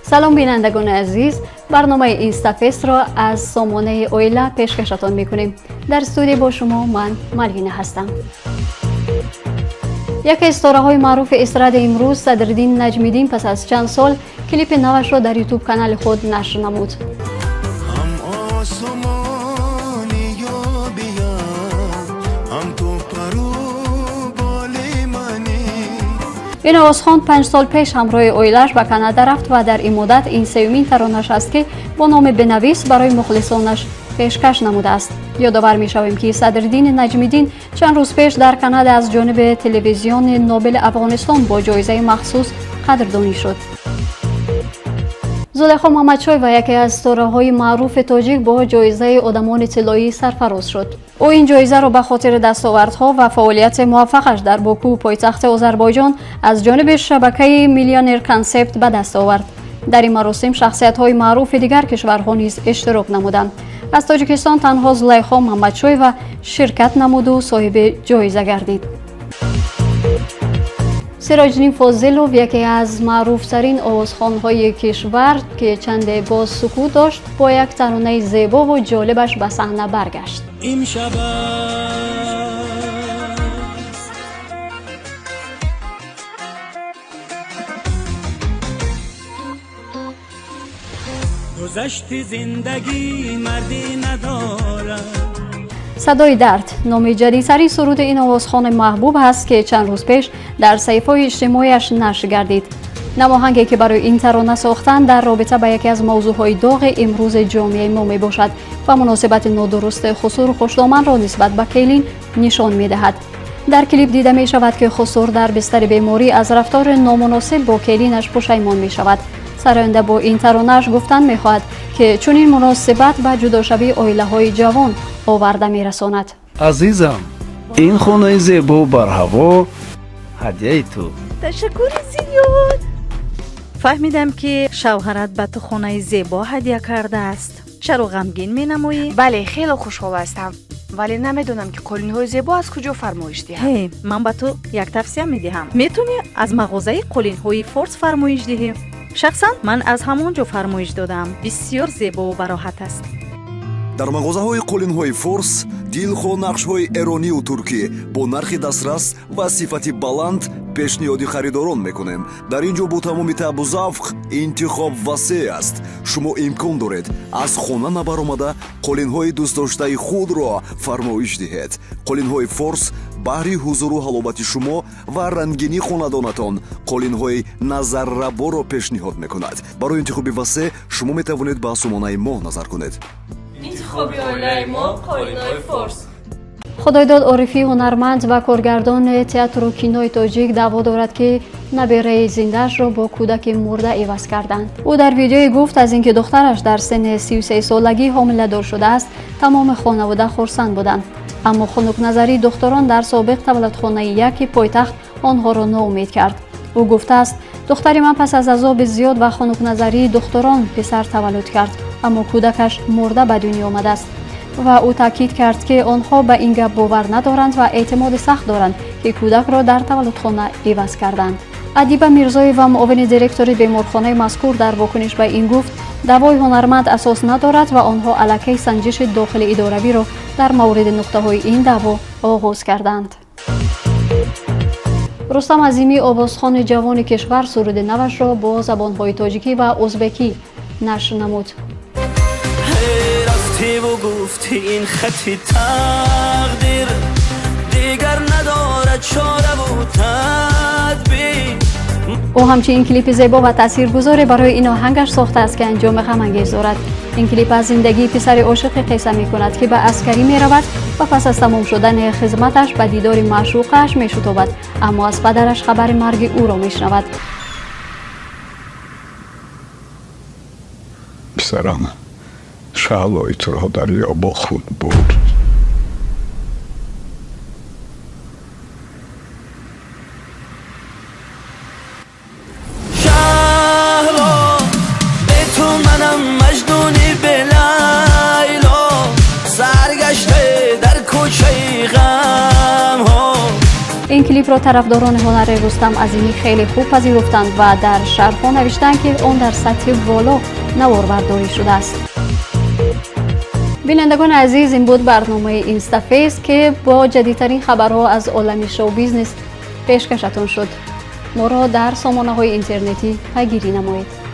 Салом, бинандагони азиз. Барномаи Инстафестро аз сомонаи Оила пешкашатон мекунем. Дар студия бо шумо ман, Малвина, ҳастам. Яке аз ситораҳои маъруфи эстрадаи имрӯз, Садриддин Наҷмиддин, пас аз чанд сол клипи навашро дар Ютуб канали худ нашр намуд. Ҳам осомони ёбиям, ҳам ту пару боли манӣ. Ин овозхон 5 сол пеш ҳамроҳи оилааш ба Канада рафт ва дар ин муддат ин сеюмин таронаш аст, ки бо номи Бенавис барои мухлисонаш пешкаш намудааст. Ёдовар мешавем, ки Садриддини Наҷмиддин чанд рӯз пеш дар Канада аз ҷониби телевизиони Нобели Афғонистон бо ҷоизаи махсус қадрдонӣ шуд. Зулайхо Муҳаммадшоева, яке аз ситораҳои маъруфи тоҷик, бо ҷоизаи Одамони тиллоӣ сарфароз шуд. Ӯ ин ҷоизаро ба хотири дастовардҳо ва фаъолияти муваффақаш дар Боку, пойтахти Озарбойҷон, аз ҷониби шабакаи Миллионер Консепт ба даст овард. Дар ин маросим шахсиятҳои маъруфи дигар кишварҳо низ иштирок намуданд. Аз Тоҷикистон танҳо Зулайхо Муҳаммадшоева ширкат намуду соҳиби ҷоиза гардид. Сироҷиддин Фозилов, яке аз маъруфтарин овозхонҳои кишвар, ки чанде боз сукут дошт, бо як таронаи зебову ҷолибаш ба саҳна баргашт. Имшаб аст. Гузашти зиндагӣ мардӣ надорад. «Садои дард» номи ҷадидтарин суруди ин овозхони маҳбуб ҳаст, ки чанд рӯз пеш дар саҳифаҳои иҷтимоияш нашр гардид. Намоҳанге, ки барои ин тарона сохтанд, дар робита ба яке аз мавзӯъҳои доғи имрӯзи ҷомеаи мо мебошад ва муносибати нодурусти хусуру хушдоманро нисбат ба келин нишон медиҳад. Дар клип дида мешавад, ки хусур дар бистари беморӣ аз рафтори номуносиб бо келинаш пушаймон мешавад. Сароянда бо ин таронааш гуфтан мехоҳад, ки чунин муносибат ба ҷудошавии оилаҳои ҷавон оварда мерасонад. Азизам, ин хонаи зебо барҳаво ҳадяи ту. Ташаккури зиёд. Фаҳмидам, ки шавҳарат ба ту хонаи зебо ҳадя кардааст. Чаро ғамгин менамоӣ? Бале, хеле хушҳол ҳастам, вале намедонам, ки қолинҳои зебо аз куҷо фармоиш диҳам. Ҳе, ман ба ту як тавсия медиҳам. Метавонӣ аз мағозаи қолинҳои Форс фармоиш диҳӣ. Шахсан ман аз ҳамон ҷо фармоиш додам. Бисёр зебову бароҳат аст. Дар мағозаҳои қолинҳои Форс дилхоҳ нақшҳои эронию туркӣ бо нархи дастрас ва сифати баланд пешниҳоди харидорон мекунем. Дар ин ҷо бо тамоми таъбу завқ интихоб васеъ аст. Шумо имкон доред аз хона набаромада қолинҳои дӯстдоштаи худро фармоиш диҳед. Қолинҳои Форс баҳри ҳузуру ҳаловати шумо ва рангинии хонадонатон қолинҳои назарраборо пешниҳод мекунад. Барои интихоби васеъ шумо метавонед ба сомонаи мо назар кунед. Интихоби оилаи мо: қолинҳои Форс. Худойдод Орифӣ, ҳунарманд ва коргардони театру кинои тоҷик, даъво дорад, ки набераи зиндаашро бо кӯдаки мурда иваз карданд. Ӯ дар видеое гуфт, аз ин ки духтараш дар синни 33-солагӣ ҳомиладор шудааст, тамоми хонавода хурсанд буданд, аммо хунукназарии духтурон дар собиқ таваллудхонаи яки пойтахт онҳоро ноумед кард. Ӯ гуфтааст: «Духтари ман пас аз азоби зиёд ва хунукназарии духтурон писар таваллуд кард, аммо кӯдакаш мурда ба дунё омадааст». Ва ӯ таъкид кард, ки онҳо ба ин гап бовар надоранд ва эътимоди сахт доранд, ки кӯдакро дар таваллудхона иваз карданд. Адиба Мирзоева, муовини директори беморхонаи мазкур, дар вокуниш ба ин гуфт, даъвои ҳунарманд асос надорад ва онҳо аллакай санҷиши дохили идоравиро дар мавриди нуқтаҳои ин даъво оғоз карданд. Рустам Азимӣ, овозхони ҷавони кишвар, суруди навашро бо забонҳои тоҷикӣ ва узбекӣ нашр намуд. Рафтиву гуфти, ин хати тақдир дигар надорад чораву тадбир. Ӯ ҳамчунин клипи зебо ва таъсиргузоре барои ин оҳангаш сохтааст, ки анҷоми ғамангез дорад. Ин клип аз зиндагии писари ошиқе қисса мекунад, ки ба аскарӣ меравад ва пас аз тамом шудани хизматаш ба дидори маъшуқааш мешутобад, аммо аз падараш хабари марги ӯро мешунавад. Писарам, Шаҳлои туро дарё бо худ бурд. Шаҳло, бе ту манам маҷнуни белайло, саргашта дар кӯчаи ғамҳо. Ин клип Клипро тарафдорони ҳунари Рустам Азимӣ хеле хуб пазируфтанд ва дар шарҳҳо навиштанд, ки он дар сатҳи воло наворбардорӣ шудааст. Бинандагони азиз, ин буд барномаи Инстафейс, ки бо ҷадидтарин хабарҳо аз олами шоу-бизнес пешкашатон шуд. Моро дар сомонаҳои интернетӣ пайгирӣ намоед.